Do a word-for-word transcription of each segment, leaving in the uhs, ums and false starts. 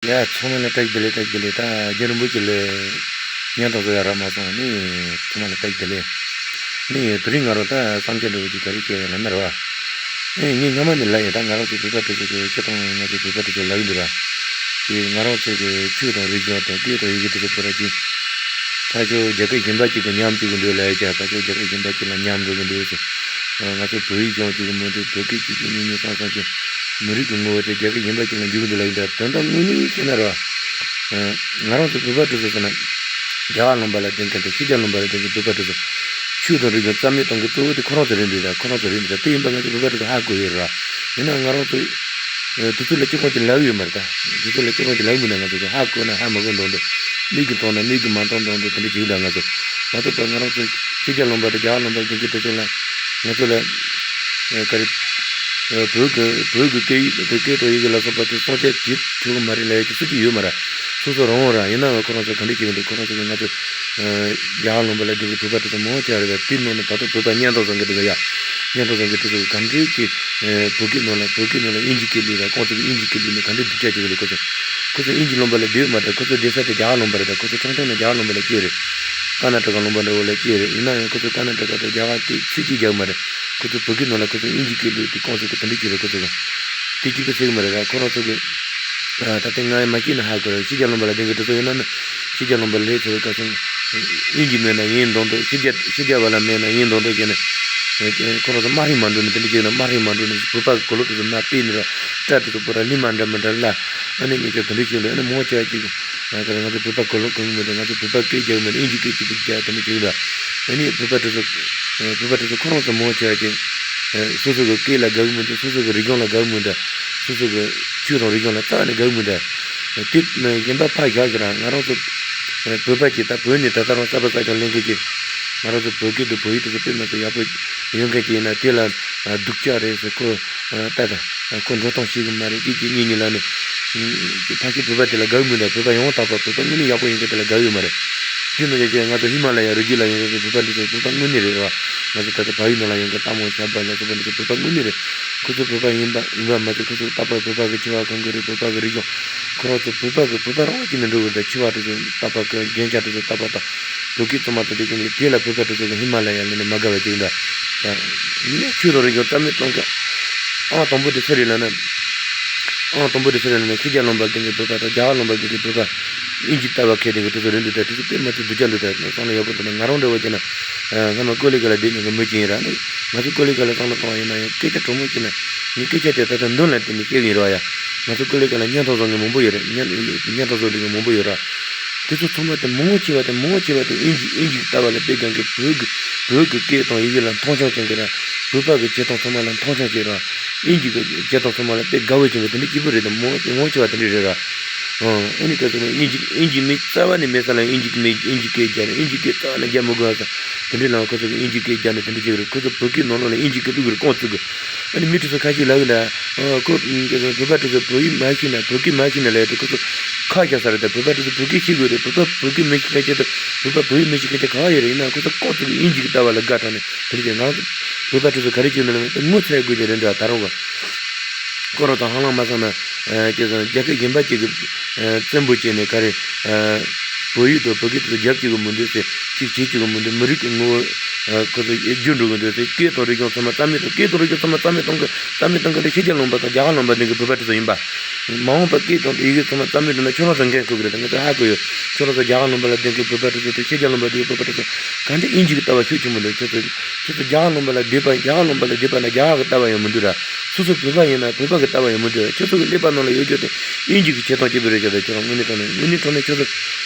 ཡ་ཚང་མ་ལ་བཀྲ་ཤིས་བདེ་ལེགས། བཀྲ་ཤིས་བདེ་ལེགས། ད་རྒྱལ་བ་རིན་པོ་ཆེ་ལ་བརྙན་ཐུང་བཟོ་ཡ་རག་མ་སོང་ནི། ཚང་མ་ལ་བཀྲ་ཤིས་བདེ་ལེགས། ནི་དེ་རིང་ང་རང་ད་བསམ་འཆར་འདྲ་བོ་ཅིག་ག་རེ་བཤད་ཡ་ལབ་ན་རེད་བ། ཨེ་ངས་སྔ་མ་ནས་ལབ་ཡོད། ད་ང་རང་ཚོ་བོད་པ་དེ་ཚོ་གི་སྤྱིར་བཏང་ང་ཚོ་བོད་པ་དེ་ཚོ་ལབ་ཀྱི་འདུག་ར། དེ་ང་རང་ཚོ་གི་ཆོས་དང་རིག་གཞུང་དང་སྐད་དང་ཡི་གེ་དེ་ཚོ་པོ་ར་ཅིག་ཕར་ཕྱོགས་རྒྱལ་ཁབ་གཞན་པ་ཅིག་གི་ཉམས་བཅུག་གི་འདུག་ལབ་ཡ་ཅིག་ཕར་ཕྱོགས་རྒྱལ་ཁབ་གཞན་པ་ཅིག་ལ་ཉམས་འགྲོ་གི་འདུག་ཟེར། ང་ཚོ་བོད་ཡིག་སྦྱོང་བཅུག་གི་མི་འདུག་བོད་སྐད་གཅིག་གཅིག་གཉིས་གཉིས་གསུམ་གསུམ་གཅིག་མི་རིགས་ཀྱི་ངོ་བོ་དེ་རྒྱལ་ཁབ་གཞན་པ་ཅིག་ལ་འཇུག་གི་འདུག་ལབ་ཡིན་ད། དོན་དག་དངོས་གནས་བཤད་ན་རེད་བ། ང་རང་ཚོ་བོད་པ་དེ་ཚོ་ཟེར་ན། རྒྱ་གར་ལུང་པ་ལ་བསྡད་མཁན་དང་ཕྱི་རྒྱལ་ལུང་པ་ལ་བསྡད་མཁན་བོད་པ་དེ་ཚོ། ཆོས་དང་རིག་གཞུང་རྩ་མེད་གཏོང་མཁན་གཙོ་བོ་དེ་ཁོ་རང་ཚོ་རེད་འདུག་ད། ཁོ་རང་ཚོ་རེད་འདུག་ད། དེ་ཡིན་པ་ང་ཚོ་བོད་པ་དེ་ཚོ་ཧ་གོ་ཡོད་རེད་བ། ཡིན་ན་ང་རང་ཚོ། དེ་ཚོ་ལ་སྤྱི་ཁོག་ཅིག་ལབ་ཡོད་མ་རེད་ད། དེ་ཚོ་ལ་སྤྱི་ཁོག་ཅིག་ལབ་མི་འདུག་ང་ཚོ་གི་ཧ་གོ་ན་ཧ་མ་གོ་མདོག་མདོག་མིག་གིས་མཐོང་ན་མིག་གིས་མ་མཐོང་མདོག་མདོག་དེ་འདྲ་ཅིག་ཡོད་ད། ང་ཚོ་མ་གཏོགས་པ་ང་རང་ཚོ་ཕྱི་རྒྱལ་ལུང་པ་དང་རྒྱ་གར་ལུང་པ་དེ་གི་དེ་ཚོ་ལ་ང་ཚོ་ལ་ག་རེ་བོད་ཀྱི་བོད་ཀྱི་སྐད་ཡིག་དང་སྐད་དང་ཡི་གེ་ལ་སོགས་པ་དེ་སྲུང་སྐྱོབ་བྱེད་ཆོག་གི་མ་རེད་ལབ་ཡ་དེ་སུ་གཅིག་ཡོད་མ་རེད། སོ་སོ་རང་དབང་རེད། ཡིན་ནའང་ཁོ་རང་ཚོ་ག་འདྲ་བྱེད་ཀྱི་འདུག་ཁོ་རང་ཚོ་གི་ང་ཚོ་རྒྱ་གར་ལུང་པ་ལ་བསྡད་མཁན་བོད་པ་དེ་ཚོ་མང་ཆེ་བ་རེད་པ། དེའི་ནང་ནས་ད་དུང་བོད་པ་བརྙན་ཐུང་བཟོ་མཁན་དེ་ཚོ་ཡ། བརྙན་ཐུང་བཟོ་མཁན་དེ་ཚོ་ག་འདྲས་ཀྱི་བོད་སྐད་ནང་ལ་བོད་སྐད་ནང་ལ་དབྱིན་ཇི་སྐད་བླུགས་ར། ཁོང་ཚོ་གི་དབྱིན་ཇི་སྐད་བླུགས་ནས་ག་འདྲས་སྡུག་ཅག་བྱེད་ཀྱི་འདུག་ཁོ་ཚོ། ཁོ་ཚོ་དབྱིན་ཇི་ལུང་པ་ལ་བསྡད་ཡོད་མ་རེད། ཁོ་ཚོ་བསྡད་ས་དེ་རྒྱ་གར་ལུང་པ་རེད་ད། ཁོ་ཚོ་ཆུང་ཆུང་ནས་རྒྱ་གར་ལུང་པ་ལ་སྐྱེས་རེད། ཀར་ན་ཊ་ཀ་ལུང་པ་འདྲ་བོ་ལ་སྐྱེས་རེད། ཡིན་ན་ཡང་ཁོ་ཚོ་ཀར་ན་ཊ་ཀ་དང་རྒྱ་གར་སྐད་ཚིག་གཅིག་རྒྱག་གི་མ་རེད། ཁོ་ཚོ་བོད་སྐད་ནང་ལ་ཁོ་ཚོ་དབྱིན་ཇི་སྐད་བླུགས་དེ་ཁོང་ཚོ་གི་དེ་འདྲས་བྱེད་རེད། ཁོ་ཚོ་གི་དེ་གཅིག་པུ་ཟེར་གི་མ་རེད་ད། ཁོ་རང་ཚོ་གི་ད་ལྟ་ང་མ་སྐྱེས་ན་ཧ་གོ་རེད། ཕྱི་རྒྱལ་ལུང་པ་ལ་བསྡད་མཁན་དེ་ཚོ་ཡིན་ན་ནི་ཕྱི་རྒྱལ་ལུང་པ་ལ་སླེབས་ཚར་བའི་སྐབས་སུ་དབྱིན་ཇི་མེད་ན་ཡིན་མདོག་མདོག་ཕྱི་རྒྱལ་ཕྱི་རྒྱལ་བ་ལ་མེད་ན་ཡིན་མདོག་མདོག་བྱས་ནས་ཁོ་རང་ཚོ་དམའ་རིམ་མ་འགྲོ་ནས་དེ་འདྲས་བྱས་ན་དམའ་རིམ་མ་འགྲོ་ནས་བོད་པ་གི་གོ་ལོག་དེ་ཚོ་མར་ཕུད་ནས་ར་སྐྲ་དེ་ཚོ་པོ་ར་ལི་མ་འདྲ་མི་འདྲ་ལ། ཨ་ནི་ངས་ཀྱང་དེ་འདྲས་བྱས་ལ་ཨ་ནི་མང་ཆེ་བ་ཅིག་ང་ཚོ་ང་ཚོ་བོད་པ་གོ་ལོག་གོ་གི་མི་འདུག་ང་ཚོ་བོད་པ་སྐད་རྒྱག་གི་མི་འདུག་དབྱིན་ཇི་སྐད་ཅིག་པུ་རྒྱག་དེ་འདྲས་བྱེད་ཀྱི་འདུག་ཨ་ནི་བོད་པ་དེ་ཚོ་བོད་པ་དེ་ཚོ་ཁོ་རང་ཚོ་མང་ཆེ་བ་ཅིག་སོ་སོ་གི་སྐད་ལ་དགའ་གི་མི་འདུག་སོ་སོ་གི་རིག་གཞུང་ལ་དགའ་གི་མི་འདུག་སོ་སོ་གི་ཆོས་དང་རིག་གཞུང་ལ་རྩ་ནས་དགའ་གི་མི་འདུག་དེ་གཞན་པ་ཕར་བཞག་ཟེར་ར། ང་རང་ཚོ་བོད་པ་ཅིག་ད་བོད་ནས་ད་ལྟ་རང་གསར་པ་གསར་རྐྱང་ལེན་མཁན་ཅིག་ང་རང་ཚོ་བོད་སྐད་དང་བོད་ཡིག་དེ་ཚོ་དཔེ་མ་ཚོ་ཡག་པོ་ཡོད་མཁན་ཅིག་ཡིན་ན་དེ་ལ་སྡུག་ཅག་རེད་ཟེར། ཁོ་ད་ལྟ་ཁོ་འགྲོ་སྟངས་ཤེས་གི་མ་རེད། གཅིག་གཅིག་གཉིས་གཉིས་ལ་ནི་ཕལ་ཆེར་བོད་པ་དེ་ལ་དགའ་གི་མི་འདུག་བོད་པ་ཡོངས་གྲགས་པ་བོད་པ་དངོས་གནས་ཡག་པོ་ཡིན་མཁན་དེ་ལ་དགའ་གི་ཡོད་མ་རེད། དེ་ནང་བཞིན་ང་ཚོ་ཧི་མ་ལ་ཡ་རི་རྒྱུད་ལ་ཡོད་མཁན་བོད་པ་འདི་ཚོ་བོད་པ་དངོས་གནས་རེད་བ། ང་ཚོ་ད་ལྟ་བལ་ཡུལ་ནང་ལ་ཡོད་མཁན་སྟག་མོ་ཞབས་པ་ལ་སོགས་པ་འདི་ཚོ་བོད་པ་དངོས་གནས་རེད། ཁོ་ཚོ་བོད་པ་ཡིན་པ་ཡིན་པ་མ་ཚད་ཁོ་ཚོ་རྟག་པར་བོད་པ་གི་ཆེ་བ་གང་གི་རེད། བོད་པ་གི་རིག་གཞུང་ཁོ་རང་ཚོ་བོད་པ་གི་བོད་པ་རང་བཞིན་ནས་འགྲོ་གི་རེད། ཆེ་བ་དེ་ཚོ་རྟག་པར་གི་རྒྱན་ཆ་དེ་ཚོ་རྟག་པར་དང་བོད་སྐད་ཚང་མ་དང་དེ་ཀུན་གྱི་དེ་ལ་བོད་པ་དེ་ཚོ་གི་ཧི་མ་ལ་ཡ་ལ་ནི་མ་དགའ་བ་ཅིག་འདྲ། ཡིན་ནའི་ཆོས་དང་རིག་གཞུང་རྩ་མེད་གཏོང་མཁན་ཨང་དང་པོ་དེ་སུ་རེད་ལབ་ན། ཨང་དང་པོ་དེ་སུ་རེད་ལབ་ན་ཕྱི་རྒྱལ་ལུང་པ་དེ་གི་བོད་པ་དང་རྒྱ་གར་ལུང་པ་དེ་གི་བོད་པ་དབྱིན་ཇི་ལྟ་བ་མཁས་དེ་གི་དེ་ཚོ་རེད་འདུག་ད་དེ་ཚོ་དཔེ་མ་ཚད་སྡུག་ཅག་འདུག་ད་བསམ་བློ་ཡག་པོ་འདུག་ན་ང་རང་འདྲ་བོ་བྱས་ན། སྔ་མ་ཀོ་ལི་གྷལ་ལ་བསྡད་མྱོང་གི་མི་ཅིག་ཡིན་ར། ང་ཚོ་ཀོ་ལི་གྷལ་ལ་བསམ་བློ་བཏང་བ་ཡིན་ན་ཡང་སྐད་ཆ་དྲང་མོ་བྱས་ན་ངས་སྐད་ཆ་དེ་ད་ལྟ་མདུན་ལ་བསྟན་ནས་བཤད་གི་ཡིན་ར་ཡ། ང་ཚོ་ཀོ་ལི་གྷལ་ལ་བརྙན་ཐུང་བཟོ་མཁན་མང་པོ་ཡོད་རེད། བརྙན་བརྙན་ཐུང་བཟོ་འདྲ་མཁན་མང་པོ་ཡོད་ར། དེ་ཚོ་ཚང་མ་དེ་མང་ཆེ་བ་དེ་མང་ཆེ་བ་དེ་དབྱིན་ཇི་དབྱིན་ཇི་ལྟ་བ་ལ་དཔེ་སྦྱང་གི་བོད་ཀྱི་བོད་ཀྱི་སྐད་དང་ཡི་གེ་ལ་མཐོང་ཆུང་བྱེད་མཁན་ར། བོད་པ་གི་བྱེད་སྟངས་ཚང་མ་ལ་མཐོང་ཆུང་བྱེད་ཀྱི་ར། དབྱིན་ཇི་གི་བྱེད་སྟངས་ཚང་མ་ལ་དཔེ་དགའ་བོ་བྱེད་མཁན་དེ་འདྲ་སྐྱིད་པོ་རེད་དེ་མང་མང་ཆེ་བ་དེ་འདྲ་རེད་ར། ཨ་ནི་ད་དེ་ནས་དབྱིན་ཇི་དབྱིན་ཇི་མི་རྩ་བ་ནས་མེད་ས་ལ་དབྱིན་ཇི་གི་མི་དབྱིན་ཇི་སྐད་རྒྱག་ནས་དབྱིན་ཇི་སྐད་རྩ་བ་ནས་རྒྱག་མི་དགོས་ས་དེ་འདྲའི་ལམ་ཁོ་ཚོ་གི་དབྱིན་ཇི་སྐད་རྒྱག་ནས་དེ་འདྲ་བྱེད་ཀྱི་རེད། ཁོ་ཚོ་བོད་སྐད་ནང་ལོགས་ལ་དབྱིན་ཇི་སྐད་བླུག་གི་རེད་རྐང་བཙུགས་གི་ཨ་ནི་མི་དེ་ཚོ་ཁ་ཤས་ལབ་གི་འདུག་ཨ་ཁོ་ཁྱེད་ཚོ་བོད་པ་དེ་ཚོ་བོད་ཡིག་མ་ཤེས་ན་བོད་སྐད་མ་ཤེས་ན་ལབ་དུས་ཁོ་ཚོ་ཁ་རྒྱག་ས་རེད་དེ། བོད་པ་དེ་ཚོ་བོད་སྐད་ཤེས་དགོས་རེད། བོད་པ་བོད་སྐད་མི་ཤེས་མཁན་ཅིག་དང་བོད་པ་བོད་ཡིག་མི་ཤེས་མཁན་ཅིག་ག་པར་ཡོད་རེད། ཡིན་ནའང་ཁོ་ཚོ་རྐང་བཙུགས་གི་དབྱིན་ཇི་གི་ལྟ་བ་ལ་དགའ་དྲགས་ནས་དེ་འདྲ་བྱས། ང་ཚོ་བོད་པ་དེ་ཚོ་ག་རེ་བྱེད་ཀྱི་འདུག་ལབ་ན་ངོ་ཚ་དགོས་ཀྱི་རེད་འདྲ། ད་རུང་གི་ཁོ་རང་ཚོ་ཧ་ལམ་མ་སོང་ན་ཨ་ཁྱེད་ཚོ་རྒྱལ་ཁབ་གཞན་པ་ཅིག་གི་ཨ་བཙན་པོ་བྱས་ནས་ག་རེ་ཨ་བོད་ཡིག་དང་བོད་སྐད་དེ་ཚོ་རྒྱབ་བྱེད་ཀྱི་མི་འདུག་ཟེར། ཅིག་བྱེད་བཅུག་གི་མི་འདུག་མི་རིགས་ཀྱི་ངོ་བོ་ཨ་ཁོ་ཚོ་བསྒྱུར་འགྲོ་གི་འདུག་ཟེར། སྐད་དང་རིག་གཞུང་ཚང་མ་རྩ་མེད་དང་། སྐད་དང་རིག་གཞུང་ཚང་མ་རྩ་མེད་གཏོང་གི་རྩ་མེད་གཏོང་གི་དེ་ཕྱི་རྒྱལ་ལུང་པ་དང་རྒྱ་གར་ལུང་པ་དེ་གི་བོད་པ་དེ་ཚོ་ཡིན་པ། མ་འོངས་པ་སྐད་དང་ཡི་གེ་ཚང་མ་རྩ་མེད་འགྲོ་ན་ཁྱོད་རང་ཚོ་འགན་འཁུར་གི་རེད། ད་ང་ཚོ་ཧ་གོ་ཡོད། ཁྱོད་རང་ཚོ་རྒྱ་གར་ལུང་པ་ལ་བསྡད་མཁན་བོད་པ་དེ་ཚོ་དང་ཕྱི་རྒྱལ་ལུང་པ་བསྡད་མཁན་བོད་པ་དེ་ཚོ་ག་འདྲ་དབྱིན་ཇི་གི་ལྟ་བ་ཤུགས་ཆེན་པོ་འདུག་ཁྱོད་ཚོ་ཁྱོད་ཚོ་རྒྱ་གར་ལུང་པ་ལ་བསྡད་པ་རྒྱ་གར་ལུང་པ་ལ་བསྡད་པ་ན་རྒྱ་གར་གི་ལྟ་བ་ཡང་མི་འདུག་ར། སོ་སོ་བོད་པ་ཡིན་ན་བོད་པ་གི་ལྟ་བ་ཡང་མི་འདུག་ར། ཁྱོད་ཚོ་གི་ཀླད་པ་ནང་ལ་ཡོད་རྒྱུ་དེ་དབྱིན་ཇི་གི་བྱེད་སྟངས་སྐྱེ་བོ་རེད་ཤག་ད་ཁྱོད་རང་དངོས་གནས་དྲང་གནས་དངོས་གནས་དྲང་གནས་ཁྱོད་ཚོ་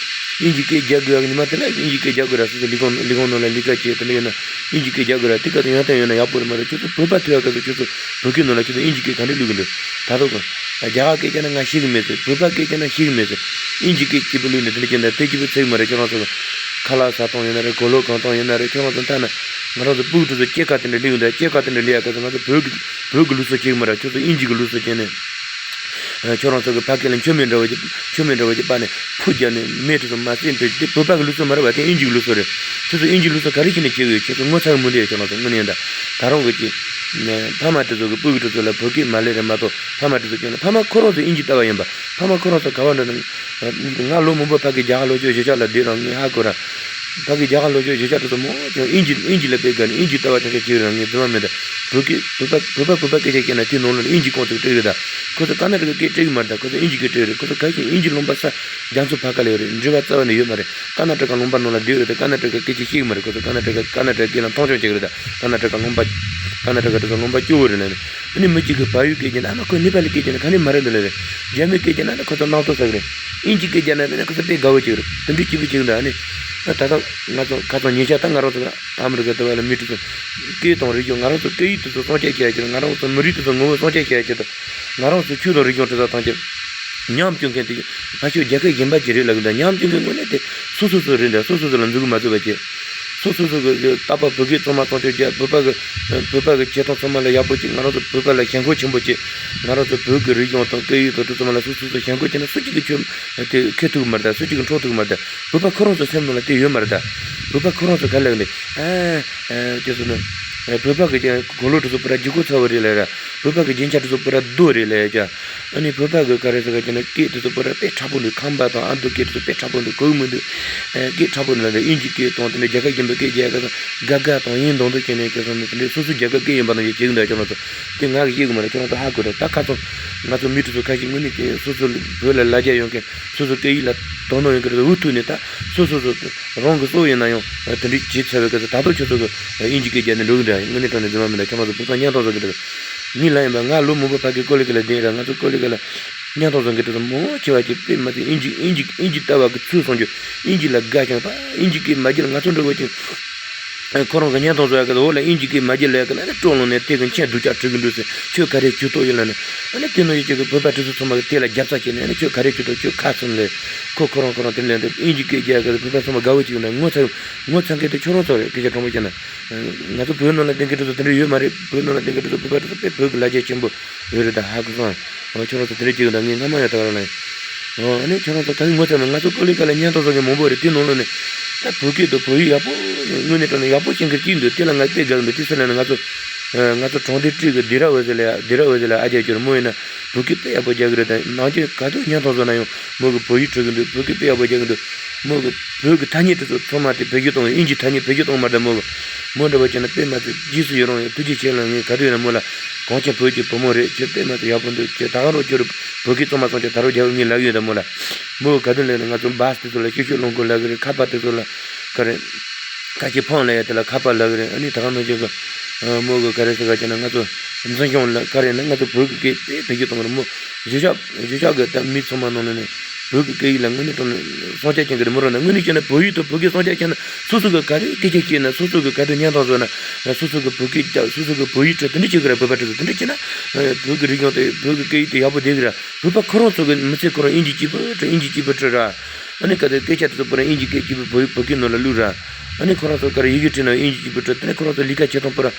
དབྱིན་ཇི་སྐད་རྒྱག་དགོས་ཡག་གི་ཉི་མ་དེ་ལ་དབྱིན་ཇི་སྐད་རྒྱག་དགོས་ར། སོ་སོ་ལས་ཁུངས་ལས་ཁུངས་ནང་ལ་ལས་ཀ་བྱེད་དེ་འདྲ་ཡོད་ན་དབྱིན་ཇི་སྐད་རྒྱག་དགོས་ར། དེ་ག་ཚོད་ཡོན་ཏན་ཡོད་ན་ཡག་པོ་རེད་མ་རེད། ཁྱོད་ཚོ་བོད་པ་ཐུག་ཡག་ག་ཚོད་ཁྱོད་ཚོ་བོད་སྐད་ནང་ལ་ཁྱོད་ཚོ་དབྱིན་ཇི་སྐད་ག་འདྲས་བླུག་གི་འདུག་ད་དོ་གོ་རྒྱ་གར་སྐད་རྒྱག་ན་ང་ཤེས་གི་མེད་ཟེར། བོད་པ་སྐད་རྒྱག་ན་ཤེས་གི་མེད་ཟེར། དབྱིན་ཇི་སྐད་སྐྱིད་པོ་བླུགས་ནས་དེ་འདྲ་བྱས་ན་དེ་སྐྱིད་པོ་ཚེག་མ་རེད། ཁྱོད་རང་ཚོ་ཁ་ལག་ཟ་སྟངས་ཡིན་ན་རེད། གོས་ལོག་གང་སྟངས་ཡིན་ན་རེད། ཁྱོད་རང་ཚོ་ཐ་ན་ང་རང་ཚོ་སྤུ་གུ་དེ་ཚོ་སྐྱེས་ཁ་དེ་འདྲ་སླེབས་ཡོང་དུས་སྐྱེས་ཁ་དེ་འདྲ་སླེབས་ཡག་ག་ཚོད་ང་ཚོ་བོད་ཀྱི་བོད་ཀྱི་ལུགས་སྲོལ་བྱེད་གི་མ་རེད། ཁྱོད་ཚོ་དབྱིན་ཇི་གི་ལུགས་སྲོལ་བྱས་ནས་ཁྱོད་རང་ཚོ་གི་ཕ་སྐད་ལ་མཆོད་མེ་འདྲ་བོ་ཅིག་མཆོད་མེ་འདྲ་བོ་ཅིག་སྤར་ནས་ཕུ་བརྒྱབ་ནས་མེ་དེ་ཚོ་མར་བསད་འདུག་དེ་བོད་པ་གི་ལུགས་སྲོལ་མ་རེད་བ། དེ་དབྱིན་ཇི་གི་ལུགས་སྲོལ་རེད། ཁྱོད་ཚོ་དབྱིན་ཇི་ལུགས་སྲོལ་ག་རེ་བྱས་ནས་བྱེད་གི་ཡོད། ཁྱོད་ཚོ་ངོ་ཚ་གི་མི་འདུག་ཁྱོད་རང་ཚོ་དངོས་གནས་ཡིན་ད། ད་རུང་གི་ཅིག་ཕ་མ་དེ་ཚོ་གི་སྤུ་གུ་དེ་ཚོ་ལ་བོད་སྐད་མ་ལས་རེད་མ་གཏོགས། ཕ་མ་དེ་ཚོ་ཀྱང་ཕ་མ་ཁོ་རང་ཚོ་དབྱིན་ཇི་ལྟ་བ་ཡིན་པ། ཕ་མ་ཁོ་རང་ཚོ་ག་བ་འགྲོ་ན། ང་ལོ་མང་པོ་ཕ་གི་རྒྱ་གར་ལོ་ཅོག་གཞིས་ཆགས་ལ་བསྡད་རང་ངས་ཧ་གོ་ར། ཕ་གི་རྒྱ་གར་ལོ་ཅོག་གཞིས་ཆགས་དེ་ཚོ་མང་ཆེ་བ་དབྱིན་ཇི་དབྱིན་ཇི་ལ་དཔེ་དགའ་ནས་དབྱིན་ཇི་ལྟ་བ་ཆགས་ཆགས་བྱེད་རང་ངས་རྫུན་མ་མིན་ད། བོད་སྐད་བོད་པ་བོད་པ་བོད་པ་སྐད་ཆ་བཤད་ན་དེའི་ནང་ལོགས་ལ་དབྱིན་ཇི་ཁོང་ཚོས་སྤྲད་ཡོད་ད། ཁོ་ཚོ་ཀར་ནཱ་ཊ་ཀ་སྐད་སྤྲད་གི་མ་རེད་ད། ཁོ་ཚོ་དབྱིན་ཇི་སྐད་སྤྲད་ཡོད་རེད། ཁོ་ཚོ་ག་ཤེད་དབྱིན་ཇི་ལུང་པ་ས་རྒྱ་མཚོ་ཕར་ཁ་ལ་ཡོད་རེད། འབྲེལ་བ་རྩ་བ་ནས་ཡོད་མ་རེད། ཀར་ནཱ་ཊ་ཀ་ལུང་པ་ནང་ལ་བསྡད་ཡོད་རེད་ད། ཀར་ནཱ་ཊ་ཀ་སྐད་ཆ་ཤེས་གི་མ་རེད། ཁོ་ཚོ་ཀར་ནཱ་ཊ་ཀ་ཀར་ནཱ་ཊ་ཀ་སྐད་ལ་མཐོང་ཆུང་བྱེད་གི་རེད་ད། ཀར་ནཱ་ཊ་ཀ་ལུང་པ་ཀར་ནཱ་ཊ་ཀ་དེ་ཚོ་ལུང་པ་སྐྱོ་བོ་རེད་ལ་ནི། ཨ་ནི་མི་གཅིག་གིས་བལ་ཡུལ་སྐད་རྒྱབ་ན་ཨ་མ་ཁོ་ནེ་པ་ལི་སྐད་རྒྱབ་ན་ག་ནས་མ་རེད་འདུག་ལ་རེད། རྒྱ་མི་སྐད་རྒྱབ་ན་ནི་ཁོ་ཚོ་སྣང་དོགས་ཟ་གི་རེད། དབྱིན་ཇི་སྐད་རྒྱབ་ན་ནི་ཁོ་ཚོ་དཔེ་དགའ་བོ་བྱེད་གི་རེད། དེ་འདྲའི་སྐྱིད་པོ་བྱེད་གི་འདུག་ཨ་ནི། ད་ལྟ་ང་ཚོ་ཁ་སང་ཉེ་ཆར་ད་ང་རང་ཚོ་ཨ་མི་རི་ཀ་དེ་བ་ལ་མི་དེ་ཚོ་སྐད་དང་རིག་གཞུང་ང་རང་ཚོ་སྐད་ཡིག་དེ་ཚོ་སྲུང་སྐྱོབ་བྱེད་ཡ་ཆེད་དུ། ང་རང་ཚོ་མི་རིགས་དེ་ཚོ་ངོ་བོ་སྲུང་སྐྱོབ་བྱེད་ཡ་ཆེད་དུ། ང་རང་ཚོ་ཆོས་དང་རིག་གཞུང་དེ་ཚོ་ཐམས་ཅད་ཉམས་བཅུག་མཁན་དེ་ཕ་ཤུལ་རྒྱལ་ཁབ་གཞན་པ་ཅིག་རེད་ལབ་གི་འདུག་ཉམས་བཅུག་མཁན་དངོས་གནས་དེ་སོ་སོ་སོ་རེད་འདྲ། སོ་སོ་སོ་ལ་འཛུགས་མ་ཐུབ་པ་བྱས། སོ་སོ་སོ་གི་རྟག་པར་བོད་སྐད་གཙང་མ་གཙང་སྐྱོང་བྱས། བོད་པ་གི་བོད་པ་གི་བྱེད་སྟངས་ཚང་མ་ལ་ཡག་པོ་བྱས། ང་རང་ཚོ་བོད་པ་ལ་ཞེན་ཁོག་ཆེན་པོ་བྱས། ང་རང་ཚོ་བོད་ཀྱི་རིག་གཞུང་དང་སྐད་ཡིག་དང་དེ་ཚང་མ་ལ་སོ་སོ་སོ་ཞེན་ཁོག་བྱས་ན་སུ་གཅིག་གིས་ཆོས་དེ་ཁེ་ཐུབ་ཀྱི་མ་རེད་ད། སུ་གཅིག་གིས་འཕྲོག་ཐུབ་ཀྱི་མ་རེད་ད། བོད་པ་ཁོ་རང་ཚོ་སེམས་ནང་ལ་དེ་ཡོད་མ་རེད་ད། བོད་པ་ཁོ་རང་ཚོ་ག་ལབ་ནས་ཨ་ཨ་ཅེས་སོང་ན། བོད་པ་གི་ཀྱང་གོ་ལོག་དེ་ཚོ་པུ་ར་ལྗིད་ཁོག་ཚ་བོ་རེད་ལབ་ར། བོད་པ་གི་རྒྱན་ཆ་དེ་ཚོ་པུ་ར་རྡོ་རེད་ལབ་ཀྱང་། ཨ་ནི་བོད་པ་གི་ག་རེ་ཟེར་ག་ཅེ་ན་སྐད་དེ་ཚོ་པུ་ར་དཔེ་ཕྲ་པོ་འདུག་ཁམས་པ་དང་ཨ་མདོ་སྐད་དེ་ཚོ་དཔེ་ཕྲ་པོ་འདུག་གོ་གི་མི་འདུག་སྐད་ཕྲ་པོ་འདུག་ལབ་ར། དབྱིན་ཇི་སྐད་དང་དེ་འདྲ་རྒྱ་གར་རྒན་པའི་སྐད་རྒྱག་ག་དང་དགའ་དགའ་དང་ཡིན་མདོག་མདོག་བྱས་ནས་ཀྱང་སོང་ནས་དེ་འདྲའི་སོ་སོའི་རྒྱ་གར་སྐད་ཡིན་པ་ནང་བཞིན་བྱེད་ཀྱི་འདུག་ཁྱོད་རང་ཚོ། དེ་ང་གིས་བཤད་གི་མ་རེད། ཁྱོད་རང་ཚོ་ཧ་གོ་རེད། ད་ཁ་སང་ང་ཚོ་མི་དེ་ཚོ་ཁ་ཤས་དངོས་གནས་ཀྱི་སོ་སོ་བོད་ལ་ལ་རྒྱ་ཡོང་མཁན་སོ་སོ་སྐད་ཡིག་ལ་དོ་སྣང་ཡོད་མཁན་རེད། འུ་ཐུག་ནས་ད་སོ་སོ་སོ་རང་གི་སྲོག་ཡིན་ན་ཡང་དེ་འདྲའི་བྱེད་ཚར་བའི་སྐབས་སུ་ད་དུང་ཁྱོད་ཚོ་གི་དབྱིན་ཇི་སྐད་རྒྱབ་ནས་འགྲོ་གི་འདུག་དངོས་གནས་དྲང་གནས་རྫུན་མ་མིན་ད། ཁྱོད་རང་ཚོ་བོད་པ་གཉའ་གཏོང་བཟོ་གི་འདུག་ངས་ལབ་ཡིན་པ་ང་ལོ་མང་པོ་ཕ་གི་ཀོ་ལི་གྷལ་ལ་བསྡད་ར། ང་ཚོ་ཀོ་ལི་གྷལ་ལ་གཉའ་གཏོང་བཟོ་མཁན་དེ་ཚོ་མང་ཆེ་བ་ཅིག་དཔེ་མ་ཚད་དབྱིན་ཇི་དབྱིན་ཇི་དབྱིན་ཇི་ལྟ་བ་གི་ཚུལ་བཟུང་རྒྱུ། དབྱིན་ཇི་ལ་དགའ་ཞིང་ད་དབྱིན་ཇི་སྐད་མ་བརྗེད་ལ་ང་ཚོ་འདྲ་བོ་ཅིག་ཁོ་རང་གི་གཉའ་གཏོང་བཟོ་ཡ་གི་འོག་ལ་དབྱིན་ཇི་སྐད་མ་བརྗེད་ལ་ཡ་གི་ལ་ནི་སྤྲོ་ལངས་ནས་དེ་གི་མཆན་སྡུག་ཅག་བྲིས་གི་འདུག་ཟེར། ཁྱོད་ག་རེ་ཇུས་གཏོགས་ཡོད་ལ་ནི། ཨ་ནི་དེ་ནང་བཞིན་ཅིག་གི་བོད་པ་དེ་ཚོ་ཚང་མ་གི་དེ་ལ་རྒྱབ་རྩ་བྱས་ནས་ཨ་ནི་ཁྱོད་ག་རེ་ཇུས་གཏོགས། ཁྱོད་ཁ་ཚུམ་ལས་ཁོ་ཁོ་རང་ཁོ་རང་དེ་ལས་འདི་དབྱིན་ཇི་སྐད་རྒྱག་གི་བོད་པ་ཚང་མ་དགའ་བོ་ཅིག་འདུག་ངོ་ཚ་ངོ་ཚ་མཁན་དེ་ཁྱོད་རང་ཚོ་རེད། སྐད་ཆ་དྲང་པོ་བཤད་ན། ང་ཚོ་བོད་ནང་ལ་བསྡད་མཁན་དེ་ཚོ་དེ་འདྲ་ཡོད་མ་རེད། བོད་ནང་ལ་བསྡད་མཁན་དེ་ཚོ་བོད་པ་དེ་ཚོ་དཔེ་བོད་ཀྱི་ལ་རྒྱ་ཆེན་པོ་ཡོད་རེད་ད། ཧ་གོ་སོང་། ཁྱོད་རང་ཚོ་དེ་འདྲ་བྱེད་གི་འདུག་ངས་སྔ་མ་ཡང་ད་ག་རང་ལ་ཡིན། ཨ་ནི་ཁྱོད་རང་ཚོ་ད་གིན་ངོ་ཚ་མེད། ང་ཚོ་ཀོ་ལི་གྷལ་ལ་གཉའ་གཏོང་བཟོ་མཁན་མང་པོ་རེད། དེ་ནང་ལོགས་ནས་ད་བོད་སྐད་དང་བོད་ཡིག་ཡག་པོ་དངོས་གནས་དྲང་གནས་ཡག་པོ་ཤེས་མཁན་གཅིག་འདུག་དེ་ལ་ང་དཔེ་དགའ་གི་འདུག་དེ་སུ་ལབ་ན་ང་ཚོ་ང་ཚོ་གྲོང་སྡེ་ཀྲི་གི་སྡེ་ར་འོད་ཟེར་ལ་ཡ་སྡེ་ར་འོད་ཟེར་ལ་ཨ་ཅག་ཅིག་རེད། མོ་ཡིན་ན་བོད་སྐད་དཔེ་ཡག་པོ་རྒྱག་གི་རེད། ད་ནང་ཆེན་ག་དུས་གཉའ་གཏོང་བཟོ་ན་ཡང་མོ་གི་བོད་ཡིག་འབྲི་གི་འདུག་བོད་སྐད་དཔེ་ཡག་པོ་རྒྱག་གི་འདུག་མོ་གི་བོད་ཀྱི་ཐ་སྙད་དེ་ཚོ་ཚང་མ་དེ་བེད་སྤྱོད་གཏོང་གི་དབྱིན་ཇི་ཐ་སྙད་བེད་སྤྱོད་གཏོང་མ་རེད་མོ་གི། མོ་འདྲ་བོ་བྱས་ན་དཔེ་མ་ཚད་རྗེས་སུ་ཡི་རང་ཡོད། ཐུགས་རྗེ་ཆེ་ལ། ངས་ག་དུས་ཡིན་ན་མོ་ལ་གངས་ཅན་བོད་ཀྱི་བུ་མོ་རེད། ཁྱོད་དཔེ་མ་ཚད་ཡག་པོ་འདུག་ཁྱོད་ད་ག་རང་ཁྱོད་རང་བོད་སྐད་གཙང་མ་གཙང་ཆོག་ད་རུང་རྒྱག་རོགས་ངས་ལབ་ཡོད་ད་མོ་ལ། མོ་གི་ག་དུས་ལབ་ན་ང་ཚོ་བཱས་དེ་ཚོ་ལ་ཤུ་ཤུ་རླུང་ཁོག་ལབ་གི་རེད། ཁ་པར་དེ་ཚོ་ལ་ག་རེ་ཁ་ཆེ་ཕོན་ལབ་ཡ་དེ་ལ་ཁ་པར་ལབ་གི་རེད། ཨ་ནི་ད་ག་ནང་བཞིན་གི་མོ་གི་ག་རེ་ཟེར་ག་བྱས་ན་ང་ཚོ་འཛིན་སྐྱོང་ལ་ག་རེ་ན་ང་ཚོ་བོད་ཀྱི་སྐད་དཔེ་བེད་སྤྱོད་གཏོང་གི་རེད་མོ། གཞིས་ཆགས་གཞིས་ཆགས་ཀྱི་ད་མི་ཚང་མ་ནང་ནས་ནས་བོད་ཀྱི་སྐད་ཡིག་ལ་དངོས་གནས་དྲང་གནས་སྲུང་སྐྱོབ་བྱེད་མཁན་རེད་མོ་རང་ན། དངོས་གནས་བྱས་ན་བོད་ཡིག་དང་བོད་སྐད་སྲུང་སྐྱོབ་བྱས་ན་སོ་སོ་གི་ག་རེ་སྐད་ཆ་བཤད་ན་སོ་སོ་གི་ག་དུས་གཉའ་གཏོང་བཟོ་ན་སོ་སོ་གི་བོད་སྐད་རྒྱག་སོ་སོ་གི་བོད་ཡིག་ཁྲིད་དེ་འདྲ་བྱེད་གི་རེད། བོད་པ་དེ་ཚོ་དེ་འདྲ་བྱས་ན་བོད་ཀྱི་རིག་གཞུང་དེ་བོད་ཀྱི་སྐད་ཡིག་དེ་ཡག་པོ་བསྡད་གི་རེད། བོད་པ་ཁོ་རང་ཚོ་གི་མི་ཚེ་ཁོ་རང་དབྱིན་ཇི་གཅིག་པུ་ཁྲིད་དབྱིན་ཇི་གཅིག་པུ་ཁྲིད་ར། ཨ་ནི་ག་དུས་སྐད་ཆ་དེ་ཚོ་པུ་ར་དབྱིན་ཇི་སྐད་གཅིག་པུ་བོད་བོད་སྐད་ནང་ལ་བླུགས་ར། ཨ་ནི་ཁོ་རང་ཚོ་ག་རེ་ཡི་གེ་བྲིས་ན་དབྱིན་ཇི་གཅིག་པུ་ཁྲིད། དེ་ནས་ཁོ་རང་ཚོ་ལས་ཀ་བྱེད་སྟངས་པུ་ར།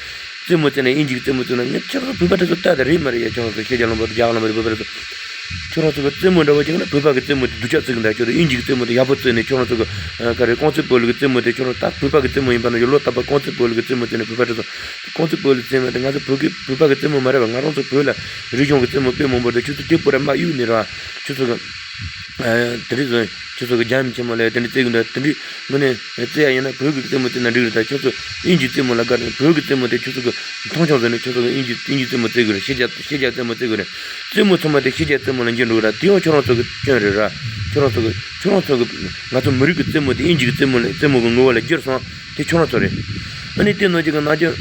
རྩེད་མོ་རྩེ་ན་དབྱིན་ཇི་གི་རྩེད་མོ་རྩེ་ན་ངས་ཁྱེད་རང་ཚོ་བོད་པ་དེ་ཚོ་ལྟ་དང་རེད་མ་རེད་ཡ། ཁྱེད་རང་ཚོ་ཤེས་རྒྱ་ལོན་པ་དང་རྒྱ་གར་ལོན་པ་རེད། བོད་པ་དེ་ཚོ་ཁྱེད་རང་ཚོ་གི་རྩེད་མོ་འདྲ་བོ་བྱེད་ན་བོད་པ་གི་རྩེད་མོ་དེ་སྡུག་ཅག་རྩེ་གི་འདུག་ཁྱོད་ཚོ་དབྱིན་ཇི་གི་རྩེད་མོ་དེ་ཡག་པོ་རྩེ་ནས་ཁྱོད་རང་ཚོ་གི་ག་རེ་རྐང་རྩེད་སྤོ་ལོ་གི་རྩེད་མོ་དེ་ཁྱོད་རང་ད་བོད་པ་གི་རྩེད་མོ་ཡིན་པ་ན་ཡོད་ལོ་རྟག་པར་རྐང་རྩེད་སྤོ་ལོ་གི་རྩེད་མོ་རྩེ་ནས་བོད་པ་དེ་ཚོ་རྐང་རྩེད་སྤོ་ལོ་རྩེ་མ་དེ་ང་ཚོ་བོད་གི་བོད་པ་གི་རྩེད་མོ་མ་རེད་པ། ང་རང་ཚོ་བོད་ལ་རིག་གཞུང་གི་རྩེད་མོ་དཔེ་མང་པོ་རེད། ཁྱོད་ཚོ་དེ་སྤོ་ར་མ་གཡུག་ནས་ར་ཁྱོད་ཚོ་གི་དེ་རིང་བཟོ་ཁྱོད་ཚོ་གི་རྒྱ་མི་ཆེན་མོ་ལ་དེ་འདྲ་རྩེ་གི་འདུག་དེ་འདྲའི་དངོས་གནས་རྩེ་ཡ་ཡིན་ན་བོད་ཀྱི་རྩེད་མོ་རྩེ་ན་འགྲིག་རེད། ད་ཁྱོད་ཚོ་དབྱིན་ཇིའི་རྩེད་མོ་ལ་དགའ་རེད། བོད་ཀྱི་རྩེད་མོ་དེ་ཁྱོད་ཚོ་གི་མཐོང་ཆུང་བཟོས་ནས་ཁྱོད་ཚོ་གི་དབྱིན་ཇི་དབྱིན་ཇིའི་རྩེད་མོ་རྩེ་གི་རེད། ཤེས་རྒྱ་ཤེས་རྒྱ་རྩེད་མོ་རྩེ་གི་རེད། རྩེད་མོ་ཚང་མ་དེ་ཤེས་རྒྱ་རྩེད་མོ་ལ་འགྱུར་འགྲོ་གི་ར། དེ་ཡང་ཁྱོད་རང་ཚོ་གི་སྐྱོན་རེད་ར། ཁྱོད་རང་ཚོ་གི་ཁྱོད་རང་ཚོ་གི་ང་ཚོ་མི་རིགས་ཀྱི་རྩེད་མོ་དེ་དབྱིན་ཇི་གི་རྩེད་མོ་ལས་རྩེད་མོ་གི་ངོ་བོ་ལ་འགྱུར་སོང་། དེ་ཁྱོད་རང་ཚོ་རེད། ཨ་ནི་དེ་ནང་གཅིག་གི་ནང་གཅིག་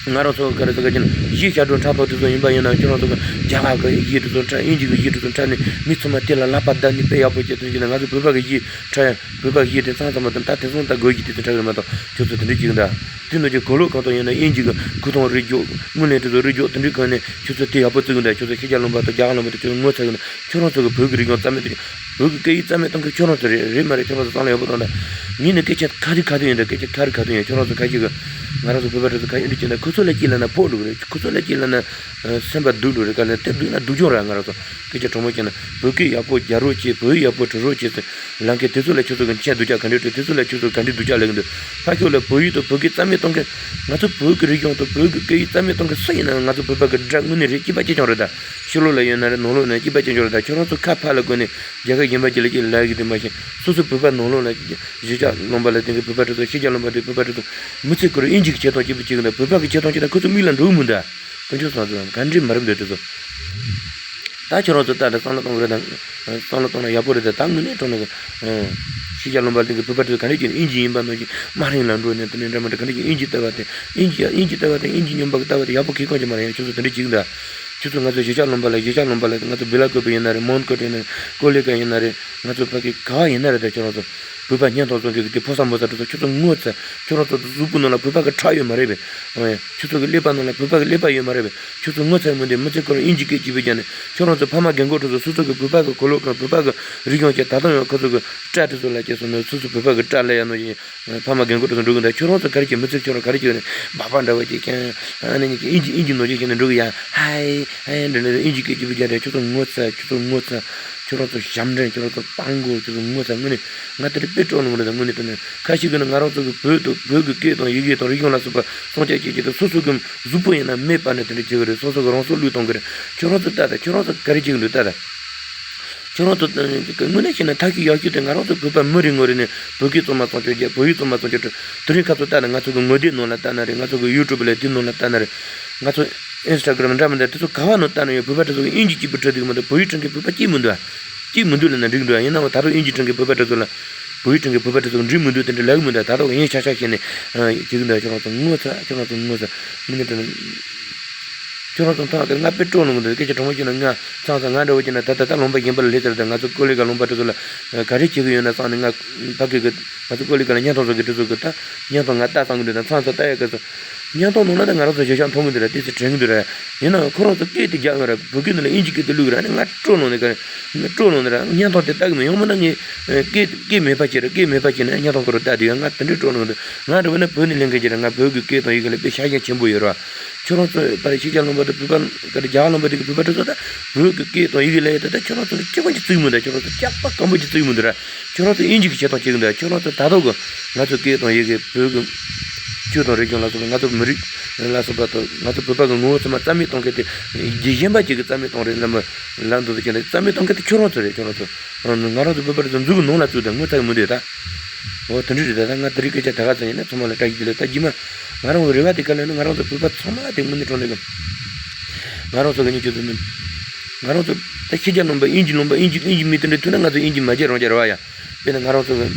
ང་རང་ཚོ་ག་རེ་ཟེར་ག་ཅིག་ན་གཞས་ཞབས་བྲོ་འཁྲབ་སྟངས་དེ་ཚོ་ཡིན་པ་ཡིན་ན་ཁྱོད་རང་ཚོ་གི་རྒྱ་གར་གི་གཞས་དེ་ཚོ་འཁྲབ། དབྱིན་ཇི་གི་གཞས་དེ་ཚོ་འཁྲབ་ནས་མི་ཚང་མ་དེ་ལ་ལག་པ་བརྡབས་ནས་དཔེ་ཡག་པོ་བྱེད་དུས་ཅིག་ན་ང་ཚོ་བོད་པ་གི་གཞས་འཁྲབ་ཡ་བོད་པ་གི་གཞས་དེ་ཚང་ཚང་མ་དང་ད་དེང་སང་ད་སྒོ་གཞས་དེ་ཚོ་འཁྲབ་གི་རེད་མ་གཏོགས་ཁྱོད་ཚོ་དེ་འདྲ་ཅིག་འདྲ། དེ་ནང་གཅིག་གོ་ལོག་གང་དུ་ཡིན་ན་དབྱིན་ཇི་གི་སྐུ་ཐང་རི་རྒྱུག་དངུལ་ལེན་དེ་ཚོ་རི་རྒྱུག་དེ་འདྲའི་གང་ནས་ཁྱོད་ཚོ་དེ་ཡག་པོ་བརྩི་གི་འདུག་ཁྱོད་ཚོ་ཤེས་རྒྱ་ལོན་པ་དང་རྒྱ་གར་ལོན་པ་དང་ཁྱོད་ཚོ་ངོ་ཚ་གི་འདུག་ཁྱོད་རང་ཚོ་གི་བོད་ཀྱི་རིག་གཞུང་རྩ་མེད་དུ་བོད་ཀྱི་སྐད་ཡིག་རྩ་མེད་གཏོང་མཁན་ཁྱོད་རང་ཚོ་རེད། རེད་མ་རེད། ཁྱོད་རང་ཚོ་བསམ་བློ་ཡག་པོ་གཏོང་དང་། ངས་ནི་སྐད་ཆ་ཁ་རི་ཁ་ཐུག་ཡིན་ད། སྐད་ཆ་ཁ་རི་ཁ་ཐུག་ཡིན། ཁྱོད་རང་ཚོ་ཁ་ཅིག་གི་ང་རང་ཚོ་བོད་པ་དེ་ཚོ་ཁ་ཡིན་དུ་ཅིག་ན་ཁོ་ཚོ་ལ་སྐྱིད་ལ་ན་ཕོག་འགྲོ་གི་རེད། ཁོ་ཚོ་ལ་སྐྱིད་ལ་ན་སེམས་པ་སྡུག་འགྲོ་རེད། ག་ལ་དེ་སྡུག་ན་སྡུག་སྦྱོང་ར། ང་རང་ཚོ་སྐད་ཆ་དྲང་མོ་བཤད་ན་བོད་སྐད་ཡག་པོ་རྒྱག་རོགས་བྱེད། བོད་ཡིག་ཡག་པོ་འབྲི་རོགས་བྱེད་ཟེར། ལབ་མཁན་དེ་ཚོ་ལ་ཁྱོད་ཚོ་གི་མཁྱེན་སྡུག་ཅག་ག་འདྲས་སྤྲོད། དེ་ཚོ་ལ་ཁྱོད་ཚོ་ག་འདྲས་སྡུག་ཅག་ལབ་གི་འདུག་ཕ་ཤོག་ལ་བོད་ཡིག་དང་བོད་སྐད་རྩ་མེད་གཏོང་མཁན། ང་ཚོ་བོད་ཀྱི་རིག་གཞུང་དང་བོད་ཀྱི་སྐད་ཡིག་རྩ་མེད་གཏོང་མཁན་སུ་ཡིན་ན་ང་ཚོ་བོད་པ་གི་དགྲ་དངོས་གནས་རེད། སྐྱིད་པ་ཅི་བྱུང་རེད་ད། ཕྱི་ལོགས་ལ་ཡོད་ན་རེད། ནང་ལོགས་ན་སྐྱིད་པ་ཅི་བྱུང་རེད་ད། ཁྱོད་རང་ཚོ་ཁ་ཕར་ལ་བསྐོར་ནས་རྒྱལ་ཁབ་གཞན་པ་ཅིག་ལ་ཅིག་ལབ་གི་དེ་མ་ཤེས། སོ་སོ་བོད་པ་ནང་ལོགས་ལ་གཞིས་ཆགས་ལུང་པ་ལ་དེ་གི་བོད་པ་དེ་ཚོ། ཕྱི་རྒྱལ་ལུང་པ་དེ་བོད་པ་དེ་ཚོ་མི་ཚེ་ཁོ་རང་དབྱིན་ཇི་གི་ཆེ་མཐོང་སྐྱེས་པོ་གཅིག་དང་བོད་པ་གི་ཆེ་མཐོང་གཅིག་དང་ཁོ་ཚོ་མིག་ལ་འགྲོ་གི་མི་འདུག་དཀོན་མཆོག་གསུམ་ཚོ་ག་འདྲས་མ་རབས་འདུག་དེ་ཚོ། ད་ཁྱོད་རང་ཚོ་ལྟ་དང་བསམ་བློ་གཏོང་གི་རེད་དང་། བསམ་བློ་གཏོང་ན་ཡག་པོ་རེད་དང་། ད་དངོས་གནས་དྲང་གནས་ཀྱི་ཕྱི་རྒྱལ་ལུང་པ་དེ་གི་བོད་པ་དེ་ཚོ་ག་འདྲས་ཀྱི་དབྱིན་ཇི་ཡིན་པ་ནང་བཞིན་དམའ་རིམ་ལ་འགྲོ་ནས་དེ་ནས་འདྲ་མི་འདྲ་ག་འདྲས་ཀྱི་དབྱིན་ཇི་ལྟ་བ་དེ། དབྱིན་ཇི་དབྱིན་ཇི་ལྟ་བ་དེ་དབྱིན་ཇི་སྨྱོན་པ་གི་ལྟ་བ་དེ་ཡག་པོ་ཁེ་གང་ཅིག་མ་རེད། ཡང་ཁྱོད་ཚོ་དེ་འདྲས་བྱེད་ཀྱི་འདུག་ཁྱོད་ཚོ་ང་ཚོ་གཞིས་ཆགས་ལུང་པ་ལ་གཞིས་ཆགས་ལུང་པ་ལ་ང་ཚོ་སྦེ་ལ་ཀོབ་ཡིན་ན་རེད། མོན་གྷོ་ཡིན་ན་རེད། ཀོ་ལི་གྷལ་ཡིན་ན་རེད། ང་ཚོ་ཕ་གི་ག་བ་ཡིན་ན་རེད། ད་ཁྱོད་རང་ཚོ་བོད་པ་བརྙན་ཐུང་བཟོ་མཁན་གྱི་དེ་ཕོ་གསར་མོ་གསར་དེ་ཚོ་ཁྱོད་ཚོ་ངོ་ཚ། ཁྱོད་རང་ཚོ་གཟུགས་པོ་ནང་ལ་བོད་པ་གི་ཁྲག་ཡོད་མ་རེད་པས། ཨོ་ཡ། ཁྱོད་ཚོ་གི་ཀླད་པ་ནང་ལ་བོད་པ་གི་ཀླད་པ་ཡོད་མ་རེད་པས། ཁྱོད་ཚོ་ངོ་ཚ་མི་འདུག་མི་ཚེ་ཁོ་རང་དབྱིན་ཇི་སྐད་གཅིག་པུ་རྒྱག་ནས། ཁྱོད་རང་ཚོ་ཕ་མ་རྒན་གོག་ཁྲོད་དུ་སོ་སོ་གི་བོད་པ་གི་གོ་ལོག་གང་བོད་པ་གི་རིག་གཞུང་བཅས་ད་དུང་ཡང་ཁོ་ཚོ་གི་སྐྲ་དེ་ཚོ་ལ་སྐྱེས་སོང་ན་སོ་སོ་བོད་པ་གི་སྐྲ་ལ་ཡ་ནོ་ཡིན། ཕ་མ་རྒན་གོག་ཁྲོད་དུ་འགྲོ་གི་འདུག་ཁྱོད་རང་ཚོ་ག་རེ་བྱེད། མི་ཚེ་ཁྱོད་རང་ག་རེ་བྱེད་ནས་སྦག་སྦག་འདྲ་བོ་བྱེད་མཁན། ཨ་ནི་ཉིད་ཀྱི་དབྱིན་ཇི་དབྱིན་ཇི་ནོར་བཅོས་བྱས་ནས་འགྲོ་གི་ཡ། ཧའི་ཧའི་འདྲ་ནས་དབྱིན་ཇི་སྐད་གཅིག་པུ་རྒྱག་རེད། ཁྱོད་ཚོ་ངོ་ཚ། ཁྱོད་ཚོ་ངོ་ཚ། ཁྱོད་རང་ཚོ་ཞབས་འདྲེན། ཁྱོད་རང་ཚོ་སྤྲང་པོ། ཁྱོད་ཚོ་ངོ་ཚ། དངོས་གནས་ང་དེ་འདྲ་དཔེ་སྤྲོ་སྣང་རེད། ད་དངོས་གནས་དྲང་གནས་ཁ་ཤས་ཀྱིས་ནི་ང་རང་ཚོ་གི་བོད་དང་བོད་ཀྱི་སྐད་དང་ཡི་གེ་དང་རིག་གཞུང་ལ་སོགས་པ་སྲུང་སྐྱོབ་བྱེད་ཀྱི་དང་། སོ་སོ་གི་གཟུགས་པོ་ཡིན་ན་མེད་པ་ནས་དེ་འདྲ་བྱེད་ཀྱི་རེད། སོ་སོ་གི་རང་སྲོག་བློས་གཏོང་གི་རེད། ཁྱོད་རང་ཚོ་ལྟ་དང་། ཁྱོད་རང་ཚོ་ག་རེ་བྱེད་ཀྱི་འདུག་ལྟ་དང་། ཁྱོད་རང་ཚོ་དངོས་གནས་བྱས་ན་ཐབས་ཤེས་ཡག་ཤོས་དེ་ང་རང་ཚོ་བོད་པ་མི་རེ་ངོ་རེ་ནས་བོད་སྐད་གཙང་མ་གཙང་སྐྱོང་བྱེད། བོད་ཡིག་གཙང་མ་གཙང་སྐྱོང་བྱེད། དེ་རིང་ཁ་ཚོ་ལྟ་ན་ང་ཚོ་གི་ངོ་དེབ་ནང་ལ་ལྟ་ན་རེད། ང་ཚོ་གི་ཡུ་ཊུབ་ལ་དེ་ནང་ལ་ལྟ་ན་རེད། ང་ཚོ་ཨིན་སི་ཊ་གྷི་རམ་འདྲ་མི་འདྲ་དེ་ཚོ་ག་བ་ནང་ལྟ་ན་ཡང་བོད་པ་དེ་ཚོ་གི་དབྱིན་ཇི་གཅིག་པུ་འབྲི་འདུག་མ་གཏོགས་བོད་ཡིག་འབྲི་མཁན་བོད་པ་གཅིག་མི་འདུག་ཨ། གཅིག་མི་འདུག་ལབ་ན་འགྲིག་འདུག་ཨ། ཡིན་ནའང་ད་དུང་དབྱིན་ཇི་འབྲི་མཁན་བོད་པ་དེ་ཚོ་ལ་བོད་ཡིག་འབྲི་མཁན་བོད་པ་དེ་ཚོ་གི་འབྲི་མི་འདུག་དེ་འདྲ་ལབ་གི་མི་འདུག་ད་དུང་ངས་ཆ་ཆ་བཤད་ནས་ཨ་བྱེད་ཀྱི་འདུག་ཁྱོད་རང་ཚོ་ངོ་ཚ། ཁྱོད་རང་ཚོ་ངོ་ཚ། དངོས་གནས་དྲང་གནས། ཁྱོད་རང་ཚོ་མཐོང་དེ་ང་དཔེ་སྤྲོ་སྣང་གི་འདུག་སྐད་ཆ་དྲང་པོ་བཤད་ན་ང་ཚང་ཚང་ང་འདྲ་བོ་བྱས་ན་ད་ལྟ་ད་ལུང་པ་གཞན་པ་ལ་སླེབས་ཚར། ད་ང་ཚོ་ཀོ་ལི་གྷལ་ལུང་པ་དེ་ཚོ་ལ་ག་རེ་བྱེད་ཀྱི་ཡོད་ན་བསམ་ནས། ང་ཕ་གི་གི་ང་ཚོ་ཀོ་ལི་གྷལ་ལ་བརྙན་ཐུང་བཟོ་གི་དེ་ཚོ་གི་ད་བརྙན་ཐུང་ང་ལྟ་བསམ་གི་འདུག་ད་མཚམས་མཚམས་ལྟ་ཡག་གི་ཚོ་བརྙན་ཐུང་ནང་ལ་ད་ང་རང་ཚོ་ཞེ་ཤག་མཐོང་གི་འདུག་ར། དེ་ཚོ་དྲན་གི་འདུག་ར། ཡིན་ནའང་ཁོ་རང་ཚོ་སྐད་དེ་རྒྱག་གི་ར། བོད་སྐད་ནང་ལ་དབྱིན་ཇི་སྐད་དེ་བླུག་གི་ར། ཨ་ནི་ང་སྤྲོ་སྣང་ནས་ག་རེ་སྤྲོ་སྣང་ནས་ར། བརྙན་ཐུང་དེ་ལྟ་གི་མེད། ཡང་མིན་ན་ངས་སྐད་སྐད་མེད་པ་བྱས་ར། སྐད་མེད་པ་བྱས་ན་བརྙན་ཐུང་ཁོ་རང་ལྟ་དེ་ཡང་ང་དེ་འདྲའི་སྤྲོ་སྣང་གི་འདུག་ང་འདྲ་བོ་ན་བོད་ནས་ལེན་མཁན་ཅིག་ར། ང་བོད་ཀྱི་སྐད་དང་ཡི་གེ་ལ་དཔེ་ཤ་ཞེན་ཆེན་པོ་ཡོད་ར། ཁྱོད་རང་ཚོ་ད་ཕྱི་རྒྱལ་ལུང་པ་དང་བོད་པ་ག་རེ་རྒྱ་གར་ལུང་པ་དེ་གི་བོད་པ་དེ་ཚོ་ད་བོད་ཀྱི་སྐད་དང་ཡི་གེ་ལ་ཡོད་ད། ད་ཁྱོད་རང་ཚོ་ལ་སྐྱེ་ཁོངས་ཀྱི་བརྩི་གི་མི་འདུག་ཁྱོད་རང་ཚོ་སྐྱག་པ་སྐམ་པོ་ཅིག་བརྩི་གི་མི་འདུག་ར། ཁྱོད་རང་ཚོ་དབྱིན་ཇི་གི་ཆེ་མཐོང་བྱེད་གི་འདུག་ཁྱོད་རང་ཚོ་ད་དུང་གི་ང་ཚོ་སྐད་དང་ཡི་གེ་བོད་ཀྱི་ཆོས་དང་རིག་གཞུང་ལ་སོགས་པ་ང་ཚོ་མི་རིགས་ལ་སོགས་པ་དང་ང་ཚོ་བོད་པ་གི་ངོ་བོ་ཚང་མ་རྩ་མེད་གཏོང་མཁན་དེ་རྒྱུ་གཞན་པ་ཅིག་གི་རྩ་མེད་གཏོང་རེད་ལབ་མ་ལབ་འདུག་ཟེར་གྱི་འདུག་རྩ་མེད་གཏོང་མཁན་དེ་ཁྱོད་རང་ཚོ་རེད། ཁྱོད་རང་ཚོ་ང་རང་ཚོ་བོད་པ་རེད་ཚོ་མཛུབ་གུ་ནང་ལ་བཙུགས་དང་ངོ་ཚ་གི་མི་འདུག་ད། འོ་དེ་འདྲ་རེད། ད་ད་ང་དེ་རིང་སྐད་ཆ་ད་ག་ཚོད་ཡིན་ན་ཚང་མ་ལ་བཀྲ་ཤིས་བདེ་ལེགས། ད་རྗེས་མ་ང་རང་གི་རེ་བ་དེ་ག་ལ་ཡིན་ན་ང་རང་ཚོ་བོད་པ་ཚང་མ་དེ་དངོས་གནས་དྲང་གནས་གི་ང་རང་ཚོ་གི་ཉིད་ཀྱི་ཚོད་མིན། ང་རང་ཚོ་ད་ཕྱི་རྒྱལ་ལུང་པ་དབྱིན་ཇི་ལུང་པ་དབྱིན་ཇི་དབྱིན་ཇི་མི་དེ་འདྲ་ཐུག་ན་ང་ཚོ་དབྱིན་ཇི་མ་བརྗེད་རང་རྒྱལ་རེད་བ་ཡ། དཔེར་ན་ང་རང་ཚོ་གི་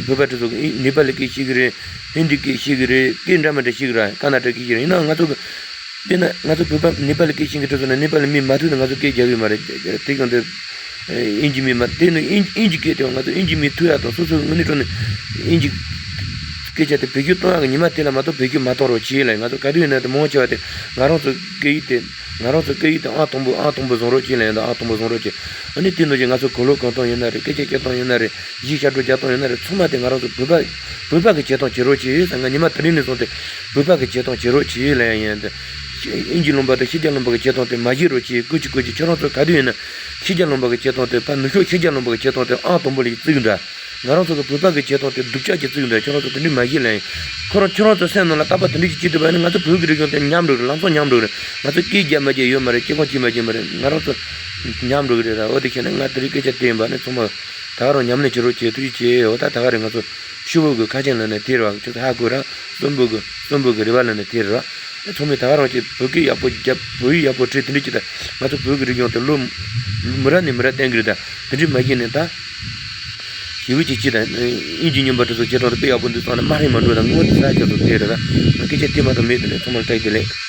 བོད་པ་དེ་ཚོ་གི་ནེ་པ་ལི་སྐད་ཤེས་གི་རེད། ཧིན་དི་སྐད་ཤེས་གི་རེད། སྐད་འདྲ་མི་འདྲ་ཤེས་གི་རེད། ཀ་ན་ཊ་སྐད་ཤེས་གི་རེད། ཡིན་ནའང་ང་ཚོ་གི་དཔེར་ན་ང་ཚོ་བོད་པ་ནེ་པ་ལི་སྐད་ཤེས་མཁན་དེ་ཚོ་ན་ནེ་པ་ལི་མི་མ་ཐུག་ན་ང་ཚོ་སྐད་རྒྱག་གི་མ་རེད། དེ་གང་དེ་དབྱིན་ཇི་མི་མ་དེ་ནི་དབྱིན་དབྱིན་ཇི་སྐད་དེ་ང་ཚོ་དབྱིན་ཇི་མི་ཐུག་ཡག་དང་སོ་སོ་དངོས་གནས་དྲང་གནས་དབྱིན་ཇི་སྐད་ཆ་དེ་བེད་སྤྱོད་གཏོང་ཡག་གི་ཉི་མ་དེ་ལ་མ་གཏོགས་བེད་སྤྱོད་མ་གཏོང་རོགས་བྱེད་ལ། ང་ཚོ་ག་དུས་ཡིན་ན་དེ་མང་ཆེ་བ་དེ་ང་རང་ཚོ་སྐད་ཡིག་དེ་ང་རང་ཚོ་སྐད་ཡིག་དེ་ཨང་དང་པོ་ཨང་དང་པོ་བཟུང་རོགས་བྱེད་ལ་ཡིན་ད། ཨང་དང་པོ་བཟུང་རོགས་བྱེད། ཨ་ནི་དེ་ནང་བཞིན་ང་ཚོ་གོ་ལོག་གང་གཏོང་ཡིན་ན་རེད། སྐད་ཆ་སྐྱོན་གཏོང་ཡིན་ན་རེད། གཞས་ཤར་བགྲོ་རྒྱག་གཏོང་ཡིན་ན་རེད། ཚང་མ་དེ་ང་རང་ཚོ་བོད་པ་བོད་པ་གི་ཆེ་མཐོང་བྱེད་རོགས་བྱེད་ཟེར། ང་ཉི་མ་དེ་རིང་ནས་བཟུང་སྟེ་བོད་པ་གི་ཆེ་མཐོང་བྱེད་རོགས་བྱེད་ལ་ཡང་ཡིན་ད། དབྱིན་ཇི་ལུང་པ་དང་ཕྱི་རྒྱལ་ལུང་པ་གི་ཆེ་མཐོང་དེ་མ་བྱེད་རོགས་བྱེད། སྐུ་མཁྱེན་སྐུ་མཁྱེན། ཁྱོད་རང་ཚོ་ག་དུས་ཡིན་ན་ཕྱི་རྒྱལ་ལུང་པ་གི་ཆེ་མཐོང་དེ་ཕར་ནུབ་ཕྱོགས་ཕྱི་རྒྱལ་ལུང་པ་གི་ཆེ་མཐོང་དེ་ཨང་དང་པོ་ལ་བརྩི་གི་འདུག་ང་རང་ཚོ་གི་བོད་པ་གི་ཆེ་མཐོང་དེ་སྡུག་ཅག་ཅིག་བརྩི་གི་འདུག་ཁྱོད་རང་ཚོ་དེ་འདྲས་མ་བྱེད་ལ་ཡིན། ཁོ་རང་ཁྱོད་རང་ཚོ་སེམས་ནང་ལ་རྟག་པར་དེ་འདྲས་ཅིག་བྱེད་ཐུབ་པ་ཡིན་ན་ང་ཚོ་བོད་ཀྱི་རིག་གཞུང་དེ་ཉམས་འགྲོ་གི་རེད། ལམ་སང་ཉམས་འགྲོ་གི་རེད། ང་ཚོ་སྐད་རྒྱག་མ་རྒྱག་ཡོད་མ་རེད། སྐྱེ་ཁམས་སྐྱིད་མ་སྐྱིད་མ་རེད། ང་རང་ཚོ་ཉམས་འགྲོ་གི་རེད་ད། འོ་དེ་བྱས་ན་ང་དེ་རིང་སྐད་ཆ་དེ་ཡིན་པ་ནི་ཚང་མ་ད་ག་རང་ཉམས་ལེན་བྱེད་རོགས་བྱེད། ཐུགས་རྗེ་ཆེ། འོ་ད་ད་ག་རེད། ང་ཚོ་ཤུ་བོ་གི་ཁ་ཆེམས་ལ་ནས་དེ་རེད་བ། ཁྱོད་ཚོ་ཧ་གོ་ར། གསོན་པོ་གི་གསོན་པོ་གི་རེ་བ་ལ་ནས་དེ་རེད་བ། ཚང་མས་ད་ག་རང་གྱིས་བོད་སྐད་ཡག་པོ་རྒྱབ། བོད་ཡིག་ཡག་པོ་བྲིས། དེ་འདྲས་ཅིག་ད་ང་ཚོ་བོད་ཀྱི་རིག་གཞུང་དེ་ལོ་མི་རབས་ནས་མི་རབས་བརྟན་གི་རེད་ད། དེ་འདྲས་མ་བྱས་ནས་ད། ཞེ་པོ་ཅིག་ཅིག་དང་། དབྱིན་ཇི་སྨྱོན་པ་དེ་ཚོ་ཁྱེད་རང་ཚོ་དཔེ་ཡག་པོ་འདུག་བསམ་ན་དམའ་རིམ་མ་འགྲོ་དང་། ངོ་དེ་ས་ཁྱེད་ཚོ་དེ་རེད་ད། ང་སྐད་ཆ་དེ་མ་གཏོགས་མེད། དེ་ནས་ཚང་མར་བཀྲ་ཤིས་བདེ་ལེགས།